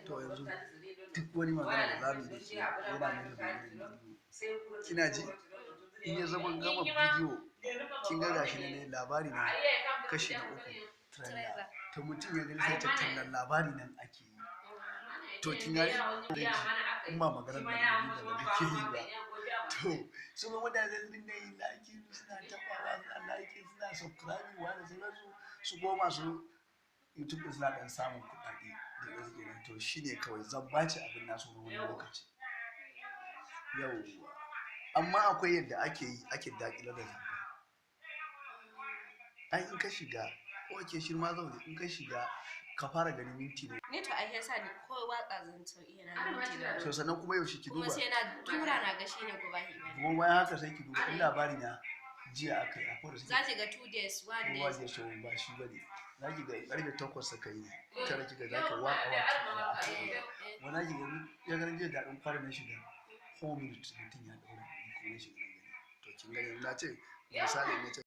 To yanzu duk wani magana da zamu yi da ke yana nuna maganar bidiyo. Kina ji? In ya zama gama bidiyo, kin ga gashi ne labari na kashi na uku trailer. To mutum ya gani sai ta tallan labari nan ake yi. To kin gane? In ba maganar da da nake yi ba. To su ma mutane su dinga yin like, suna taɓawa, suna like, suna subscribing wa da sauransu, su ko masu YouTube ɗin suna ɗan samun kuɗaɗe da wasu kenan. To shine kawai zamba ce abin nasu na wani lokaci. Yauwa. Amma akwai yadda ake yi ake daƙilar da zamba. Ai in ka shiga, oke shi ma zaune in ka shiga ka fara ganin minti ne. Ni to ai yasa ni ko waka zan so iya na minti na. So sannan kuma yaushe ki Kuma duba. sai na tura na ga shine ko ba shi ba. Kuma bayan haka sai ki duba in labari na jiya aka yi, akwai da suke Za ki ga 2 days, 1 ruwa days. zai so ba shi bane. Za ki ga karfe 8 suka yi, 9 kika za ka 1 hour 2 hour aka yi. Wani ki gani ya ganin jiya daɗin fara na shiga 4 minutes mutum ya ɗaura ni kuma na shiga na gani. To kin gani na ce misali na ce.